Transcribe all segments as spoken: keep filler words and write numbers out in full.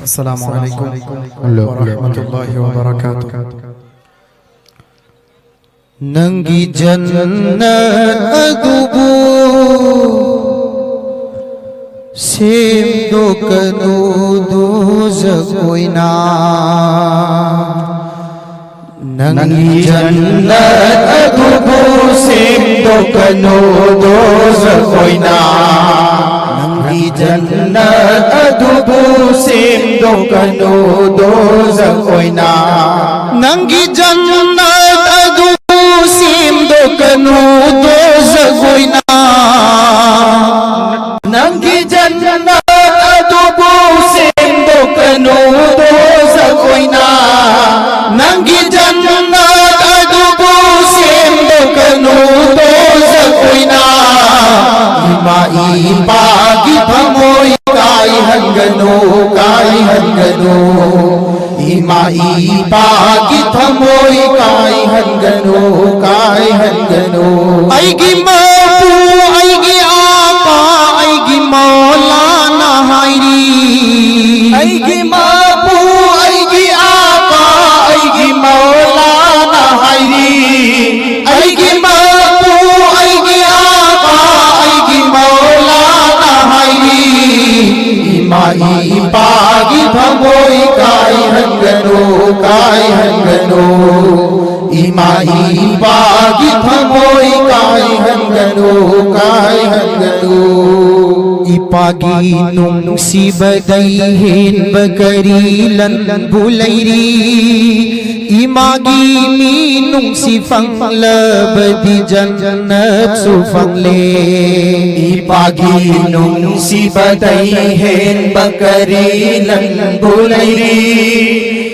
السلام عليكم ورحمة الله وبركاته. ꯅꯪꯒꯤ ꯖꯟꯅꯠ ꯑꯗꯨꯕꯨ ꯁꯦꯝꯗꯣꯛꯀꯅꯨ ꯗꯣꯖꯈ ꯑꯣꯏꯅ꯫ ꯅꯪꯒꯤ ꯖꯟꯅꯠ ꯑꯗꯨꯕꯨ ꯁꯦꯝꯗꯣꯛꯀꯅꯨ ꯗꯣꯖꯈ ꯑꯣꯏꯅ꯫ ꯅꯪꯒꯤ ꯖꯟꯅꯠ ꯑꯗꯨꯕꯨ ꯁꯦꯝꯗꯣꯛꯀꯅꯨ ꯗꯣꯖꯈ ꯑꯣꯏꯅ꯫ ꯅꯪꯒꯤ ꯖꯟꯅꯠ ꯑꯗꯨꯕꯨ ꯁꯦꯝꯗꯣꯛꯀꯅꯨ ꯗꯣꯖꯈ ꯑꯣꯏꯅ꯫ ꯅꯪꯒꯤ ꯖꯟꯅꯠ ꯑꯗꯨꯕꯨ ꯁꯦꯝꯗꯣꯛꯀꯅꯨ ꯗꯣꯖꯈ ꯑꯣꯏꯅ꯫ ꯅꯪꯒꯤ ꯖꯟꯅꯠ ꯑꯗꯨꯕꯨ ꯁꯦꯝꯗꯣꯛꯀꯅꯨ ꯗꯣꯖꯈ ꯑꯣꯏꯅ꯫ ꯏꯃꯥ ꯏꯄꯥꯒꯤ ꯊꯃꯣꯏ ꯀꯥꯏꯍꯟꯒꯅꯨ, ꯀꯥꯏꯍꯟꯒꯅꯨ꯫ ꯏꯃꯥ ꯏꯄꯥꯒꯤ ꯊꯃꯣꯏ ꯀꯥꯏꯍꯟꯒꯅꯨ, ꯀꯥꯏꯍꯟꯒꯅꯨ꯫ ꯑꯩꯒꯤ ꯃꯄꯨ, ꯑꯩꯒꯤ ꯑꯥꯄꯥ, ꯑꯩꯒꯤ ꯃꯧꯂꯥꯅ ꯍꯥꯏꯔꯤ꯫ ꯑꯩꯒꯤ ꯃꯄꯨ, ꯑꯩꯒꯤ ꯑꯥꯄꯥ, ꯑꯩꯒꯤ ꯃꯧꯂꯥꯅ ꯍꯥꯏꯔꯤ꯫ ꯑꯩꯒꯤ ꯃꯄꯨ, ꯑꯩꯒꯤ ꯑꯥꯄꯥ, ꯑꯩꯒꯤ ꯃꯧꯂꯥꯅ ꯍꯥꯏꯔꯤ꯫ ꯏꯃꯥ ꯏꯄꯥꯒꯤ ꯊꯃꯣꯏ ꯀꯥꯏꯍꯟꯒꯅꯨ, ꯀꯥꯏꯍꯟꯒꯅꯨ꯫ ꯏꯃꯥ ꯏꯄꯥꯒꯤ ꯊꯃꯣꯏ ꯀꯥꯏꯍꯟꯒꯅꯨ, ꯀꯥꯏꯍꯟꯒꯅꯨ꯫ ꯏꯄꯥꯒꯤ ꯅꯨꯡꯁꯤꯕꯗꯩ ꯍꯦꯟꯕ ꯀꯔꯤ ꯂꯟꯕꯨ ꯂꯩꯔꯤ? ꯏꯃꯥꯒꯤ ꯃꯤꯅꯨꯡꯁꯤ ꯐꯪꯂꯕꯗꯤ ꯖꯟꯅꯠꯁꯨ ꯐꯪꯂꯦ꯫ ꯏꯄꯥꯒꯤ ꯅꯨꯡꯁꯤꯕꯗꯩ ꯍꯦꯟꯕ ꯀꯔꯤ ꯂꯟꯕꯨ ꯂꯩꯔꯤ?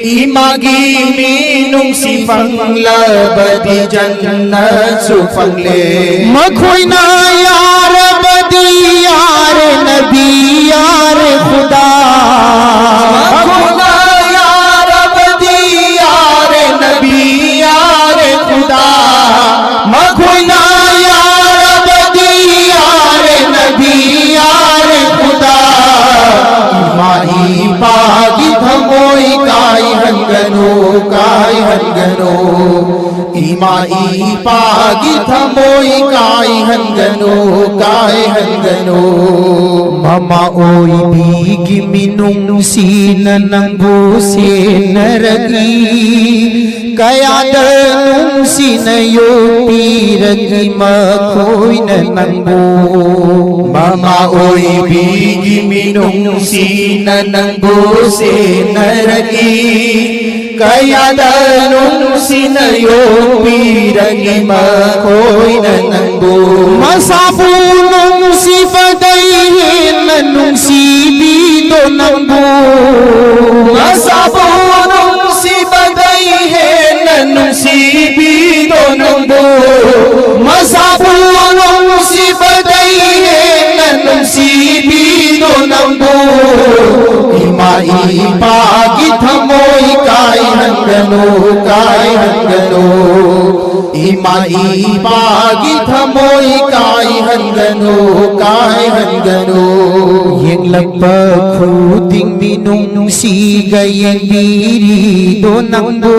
ꯏꯃꯥꯒꯤ ꯃꯤꯅꯨꯡꯁꯤ ꯐꯪꯂꯕꯗꯤ ꯖꯟꯅꯠꯁꯨ ꯐꯪꯂꯦ꯫ ꯃꯈꯣꯏꯅ ꯌꯥꯔꯕꯗꯤ ꯌꯥꯔꯦ ꯅꯕꯤ ꯌꯥꯔꯦ ꯈꯨꯗꯥ꯫ ꯃꯈꯣꯏꯅ ꯌꯥꯔꯕꯗꯤ ꯌꯥꯔꯦ ꯅꯕꯤ ꯌꯥꯔꯦ ꯈꯨꯗꯥ꯫ ꯃꯈꯣꯏꯅ ꯌꯥꯔꯕꯗꯤ ꯌꯥꯔꯦ ꯅꯕꯤ ꯌꯥꯔꯦ ꯈꯨꯗꯥ꯫ ꯏꯃꯥ ꯏꯄꯥ ꯊꯃꯣꯏ ꯀꯥꯏꯍꯟꯒꯅꯨ, ꯀꯥꯏꯍꯟꯒꯅꯨ꯫ ꯏꯃꯥ ꯏꯄꯥꯒꯤ ꯊꯃꯣꯏ ꯀꯥꯏꯍꯟꯒꯅꯨ, ꯀꯥꯏꯍꯟꯒꯅꯨ꯫ ꯃꯃꯥ ꯑꯣꯏꯕꯤꯒꯤ ꯃꯤꯅꯨꯡꯁꯤꯅ ꯅꯪꯕꯨ ꯁꯦꯟꯅꯔꯛꯏ꯫ ꯀꯌꯥꯗ ꯅꯨꯡꯁꯤꯅ ꯌꯣꯛꯄꯤꯔꯛꯏ ꯃꯈꯣꯏꯅ ꯅꯪꯕꯨ꯫ ꯃꯃꯥ ꯑꯣꯏꯕꯤꯒꯤ ꯃꯤꯅꯨꯡꯁꯤꯅ ꯅꯪꯕꯨ ꯁꯦꯟꯅꯔꯛꯏ꯫ ꯀꯌꯥꯗ ꯅꯨꯡꯁꯤꯅ ꯌꯣꯛꯄꯤꯔꯛꯏ ꯃꯈꯣꯏꯅ ꯅꯪꯕꯨ꯫ ꯃꯁꯥꯕꯨ ꯅꯨꯡꯁꯤꯕꯗꯩ ꯍꯦꯟꯅ ꯅꯨꯡꯁꯤꯕꯤꯗꯣ ꯅꯪꯕꯨ꯫ ꯃꯁꯥꯕꯨ ꯅꯨꯡꯁꯤꯕꯗꯩ ꯍꯦꯟꯅ ꯅꯨꯡꯁꯤꯕꯤꯗꯣ ꯅꯪꯕꯨ꯫ ꯃꯁꯥꯕꯨ ꯅꯨꯡꯁꯤꯕꯗꯩ ꯍꯦꯟꯅ ꯅꯨꯡꯁꯤꯕꯤꯗꯣ ꯅꯪꯕꯨ꯫ ꯏꯃꯥ ꯏꯄꯥꯒꯤ ꯊꯃꯣꯏ ꯀꯥꯏꯍꯟꯒꯅꯨ, ꯀꯥꯏꯍꯟꯒꯅꯨ꯫ ꯏꯃꯥ ꯏꯄꯥꯒꯤ ꯊꯃꯣꯏ ꯀꯥꯏꯍꯟꯒꯅꯨ, ꯀꯥꯏꯍꯟꯒꯅꯨ꯫ ꯌꯦꯡꯂꯛꯄ ꯈꯨꯗꯤꯡ ꯃꯤꯅꯨꯡꯁꯤꯒ ꯌꯦꯡꯕꯤꯔꯤꯗꯣ ꯅꯪꯕꯨ꯫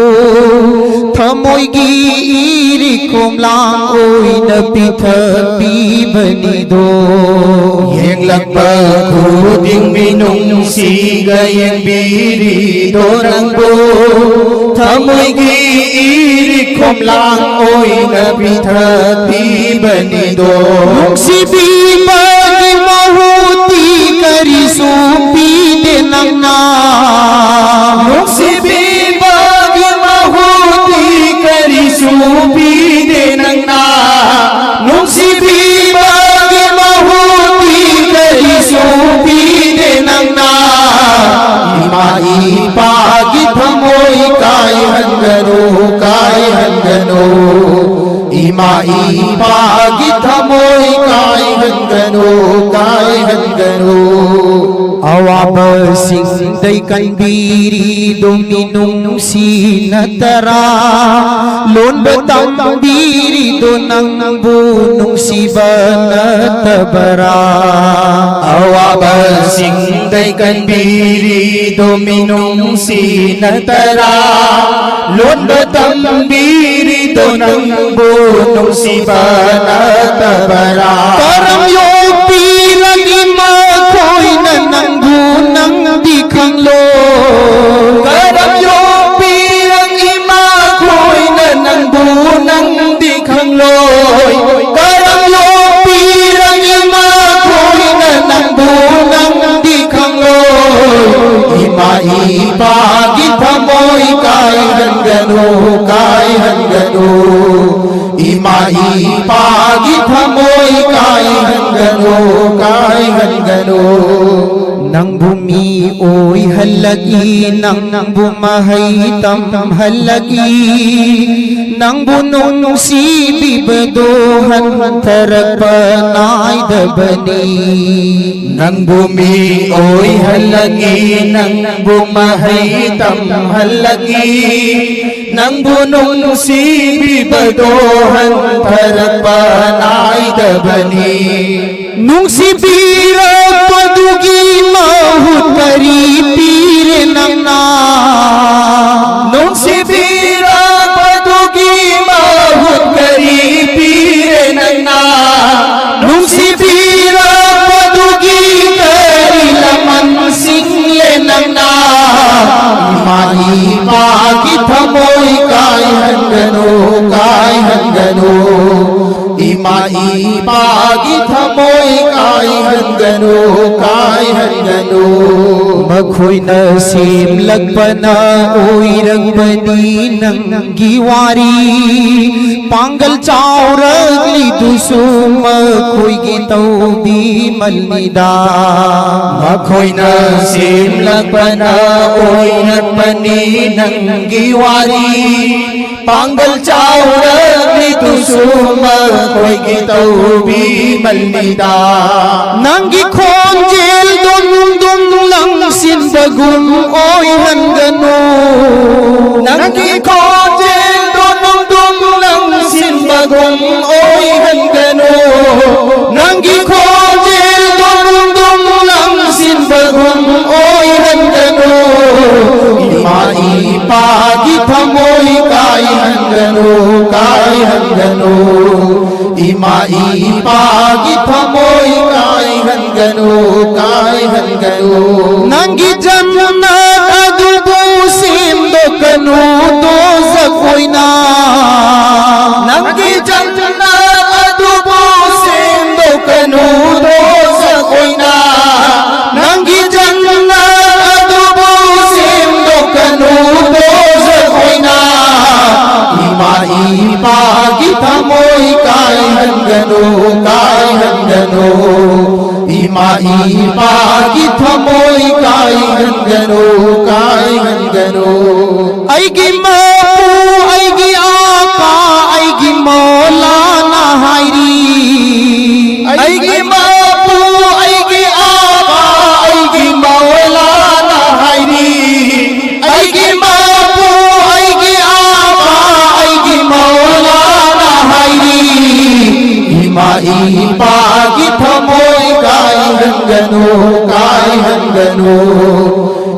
ꯊꯃꯣꯏꯒꯤ ꯏꯔꯤꯛ ꯈꯣꯝꯂꯥꯡ ꯑꯣꯏꯅ ꯄꯤꯊꯛꯄꯤꯕꯅꯤꯗꯣ꯫ ꯌꯦꯡꯂꯛꯄ ꯈꯨꯗꯤꯡ ꯃꯤꯅꯨꯡꯁꯤꯒ ꯌꯦꯡꯕꯤꯔꯤꯗꯣ ꯅꯪꯕꯨ꯫ ꯊꯃꯣꯏꯒꯤ ꯏꯔꯤꯛ ꯈꯣꯝꯂꯥꯡ ꯑꯣꯏꯅ ꯄꯤꯊꯛꯄꯤꯕꯅꯤꯗꯣ꯫ ꯅꯨꯡꯁꯤꯕꯤꯕꯒꯤ ꯃꯍꯨꯠꯇꯤ ꯀꯔꯤꯁꯨ ꯄꯤꯗꯦ ꯅꯪꯅ꯫ ꯅꯨꯡꯁꯤꯕꯤꯕꯒꯤ ꯃꯍꯨꯠꯇꯤ ꯀꯔꯤꯁꯨ ꯄꯤꯗꯦ ꯅꯪꯅ꯫ ꯅꯨꯡꯁꯤꯕꯤꯕꯒꯤ ꯃꯍꯨꯠꯇꯤ ꯀꯔꯤꯁꯨ ꯄꯤꯗꯦ ꯅꯪꯅ꯫ ꯏꯃꯥ ꯏꯄꯥꯒꯤ ꯊꯃꯣꯏ ꯀꯥꯏꯍꯟꯒꯅꯨ, ꯀꯥꯏꯍꯟꯒꯅꯨ꯫ ꯏꯃꯥ ꯏꯄꯥꯒꯤ ꯊꯃꯣꯏ ꯀꯥꯏꯍꯟꯒꯅꯨ, ꯀꯥꯏꯍꯟꯒꯅꯨ꯫ ꯑꯋꯥꯕ ꯑꯋꯥꯕꯁꯤꯡꯗꯩ ꯀꯟꯕꯤꯔꯤꯗꯣ ꯃꯤꯅꯨꯡꯁꯤꯅ ꯇꯔꯥ, ꯂꯣꯟꯕ ꯇꯝꯕꯤꯔꯤꯗꯣ ꯅꯪꯕꯨ ꯅꯨꯡꯁꯤꯕ ꯅꯠꯇꯕꯔꯥ? ꯑꯋꯥꯕꯁꯤꯡꯗꯩ ꯀꯟꯕꯤꯔꯤꯗꯣ ꯃꯤꯅꯨꯡꯁꯤꯅ ꯇꯔꯥ, ꯂꯣꯟꯕ ꯇꯝꯕꯤꯔꯤꯗꯣ ꯅꯪꯕꯨ ꯅꯨꯡꯁꯤꯕ ꯅꯠꯇꯕꯔꯥ? ꯀꯔꯝ ꯌꯣꯛꯄꯤꯔꯒꯤ ꯃꯈꯣꯏꯅ ꯅꯪꯕꯨ ꯅꯪꯗꯤ ꯈꯪꯂꯣ? ꯀꯔꯝ ꯌꯣꯛꯄꯤꯔꯒꯤ ꯃꯈꯣꯏꯅ ꯅꯪꯕꯨ ꯅꯪꯗꯤ ꯈꯪꯂꯣꯏ? ꯀꯔꯝ ꯌꯣꯛꯄꯤꯔꯒꯤ ꯃꯈꯣꯏꯅ ꯅꯪꯕꯨ ꯅꯪꯗꯤ ꯈꯪꯂꯣꯏ? ꯏꯃꯥ ꯏꯄꯥꯒꯤ ꯊꯃꯣꯏ ꯀꯥꯏꯍꯟꯒꯅꯨ, ꯀꯥꯏꯍꯟꯒꯅꯨ꯫ ꯏꯃꯥ ꯏꯄꯥꯒꯤ ꯊꯃꯣꯏ ꯀꯥꯏꯍꯟꯒꯅꯨ, ꯀꯥꯏꯍꯟꯒꯅꯨ꯫ ꯅꯪꯕꯨ ꯃꯤ ꯑꯣꯏꯍꯜꯂꯒꯤ, ꯅꯪꯕꯨ ꯃꯍꯩ ꯇꯝꯍꯜꯂꯒꯤ, ꯅꯪꯕꯨ ꯅꯨꯡꯁꯤꯕꯤꯕꯗꯣ ꯍꯟꯊꯔꯛꯄ ꯅꯥꯏꯗꯕꯅꯤ꯫ ꯅꯪꯕꯨ ꯃꯤ ꯑꯣꯏꯍꯜꯂꯒꯤ, ꯅꯪꯕꯨ ꯃꯍꯩ ꯇꯝꯍꯜꯂꯒꯤ, ꯅꯪꯕꯨ ꯅꯨꯡꯁꯤꯕꯤꯕꯗꯣ ꯍꯟꯊꯔꯛꯄ ꯅꯥꯏꯗꯕꯅꯤ꯫ ꯅꯨꯡꯁꯤꯕꯤꯔꯛꯄꯗꯨꯒꯤ ꯃꯍꯨꯠ ꯀꯔꯤ ꯄꯤꯔꯦ ꯅꯪꯅ? ꯅꯨꯡꯁꯤꯕꯤꯔꯛꯄꯗꯨꯒꯤ ꯃꯍꯨꯠ ꯀꯔꯤ ꯄꯤꯔꯦ ꯅꯪꯅ? ꯅꯨꯡꯁꯤꯕꯤꯔꯛꯄꯗꯨꯒꯤ ꯀꯔꯤ ꯂꯃꯟ ꯁꯤꯡꯂꯦ ꯅꯪꯅ? ꯏꯃꯥ ꯏꯄꯥꯒꯤ ꯊꯃꯣꯏ ꯀꯥꯏꯍꯟꯒꯅꯨ, ꯀꯥꯏꯍꯟꯒꯅꯨ꯫ ꯏꯃꯥ ꯏꯄꯥꯒꯤ ꯊꯃꯣꯏ ꯀꯥꯏꯍꯟꯒꯅꯨ, ꯀꯥꯏꯍꯟꯒꯅꯨ꯫ ꯃꯈꯣꯏꯅ ꯁꯦꯝꯂꯛꯄꯅ ꯑꯣꯏꯔꯛꯄꯅꯤ ꯅꯪꯒꯤ ꯋꯥꯔꯤ꯫ ꯄꯥꯡꯒꯜ ꯆꯥꯎꯔꯛꯂꯤꯗꯨꯁꯨ ꯃꯈꯣꯏꯒꯤ ꯇꯧꯕꯤꯃꯜꯅꯤꯗ꯫ ꯃꯈꯣꯏꯅ ꯁꯦꯝꯂꯛꯄꯅ ꯑꯣꯏꯔꯛꯄꯅꯤ ꯅꯪꯒꯤ ꯋꯥꯔꯤ꯫ ꯄꯥꯡꯒꯜ ꯆꯥꯎꯔꯛꯂꯤꯗꯨꯁꯨ ꯃꯈꯣꯏꯒꯤ ꯇꯧꯕꯤꯃꯜꯅꯤꯗ꯫ ꯅꯪꯒꯤ ꯈꯣꯟꯖꯦꯜꯗꯣ ꯅꯨꯡꯗꯨꯝ ꯂꯪ ꯂꯪꯁꯤꯟꯕꯒꯨꯝ ꯑꯣꯏꯍꯟꯒꯅꯨ꯫ ꯅꯪꯒꯤ ꯈꯣꯟꯖꯦꯜꯗꯣ ꯅꯨꯡꯗꯨꯝ ꯂꯪꯁꯤꯟꯕꯒꯨꯝ ꯑꯣꯏꯍꯟꯒꯅꯨ꯫ ꯅꯪꯒꯤ ꯈꯣꯟꯖꯦꯜꯗꯣ ꯅꯨꯡꯗꯨꯝ ꯂꯪꯁꯤꯟꯕꯒꯨꯝ ꯑꯣꯏꯍꯟꯒꯅꯨ꯫ ꯏꯃꯥ ꯏꯄꯥꯒꯤ ꯊꯃꯣꯏ ꯀꯥꯏꯍꯟꯒꯅꯨ, ꯀꯥꯏꯍꯟꯒꯅꯨ꯫ ꯏꯃꯥ ꯏꯄꯥꯒꯤ ꯊꯃꯣꯏ ꯀꯥꯏꯍꯟꯒꯅꯨ, ꯀꯥꯏꯍꯟꯒꯅꯨ꯫ ꯅꯪꯒꯤ ꯖꯟꯅꯠ ꯑꯗꯨꯕꯨ ꯁꯦꯝꯗꯣꯛꯀꯅꯨ ꯗꯣꯖꯈ ꯑꯣꯏꯅ꯫ ꯅꯪꯒꯤ ꯖꯟꯅꯠ ꯑꯗꯨꯕꯨ ꯁꯦꯝꯗꯣꯛꯀꯅꯨ ꯗꯣꯖꯈ ꯑꯣꯏꯅ꯫ ꯅꯪꯒꯤ ꯖꯟꯅꯠ ꯑꯗꯨꯕꯨ ꯁꯦꯝꯗꯣꯛꯀꯅꯨ ꯗꯣꯖꯈ ꯑꯣꯏꯅ꯫ ꯏꯃꯥ ꯏꯄꯥꯒꯤ ꯊꯃꯣꯏ ꯀꯥꯏꯍꯟꯒꯅꯨ, ꯀꯥꯏꯍꯟꯒꯅꯨ꯫ ꯏꯃꯥ ꯏꯄꯥꯒꯤ ꯊꯃꯣꯏ ꯀꯥꯏꯍꯟꯒꯅꯨ, ꯀꯥꯏꯍꯟꯒꯅꯨ꯫ ꯑꯩꯒꯤ ꯃꯄꯨ, ꯑꯩꯒꯤ ꯑꯥꯄꯥ, ꯑꯩꯒꯤ ꯃꯧꯂꯥꯅ ꯍꯥꯏꯔꯤ꯫ ꯑꯩꯒꯤ ꯃꯄꯨ, ꯑꯩꯒꯤ ꯑꯥꯄꯥ, ꯑꯩꯒꯤ ꯃꯧꯂꯥꯅ ꯍꯥꯏꯔꯤ꯫ ꯑꯩꯒꯤ ꯃꯄꯨ, ꯑꯩꯒꯤ ꯑꯥꯄꯥ, ꯑꯩꯒꯤ ꯃꯧꯂꯥꯅ ꯍꯥꯏꯔꯤ꯫ ꯏꯃꯥ ꯏꯄꯥꯒꯤ ꯊꯃꯣꯏ ꯀꯥꯏꯍꯟꯒꯅꯨ, ꯀꯥꯏꯍꯟꯒꯅꯨ꯫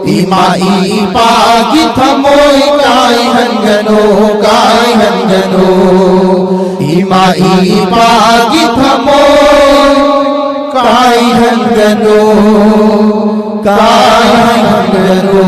ꯏꯃꯥ ꯏꯄꯥꯒꯤ ꯊꯃꯣꯏ ꯀꯥꯏꯍꯟꯒꯅꯨ, ꯀꯥꯏꯍꯟꯒꯅꯨ꯫ ꯏꯃꯥ ꯏꯄꯥꯒꯤ ꯊꯃꯣꯏ ꯀꯥꯏꯍꯟꯒꯅꯨ, ꯀꯥꯏꯍꯟꯒꯅꯨ꯫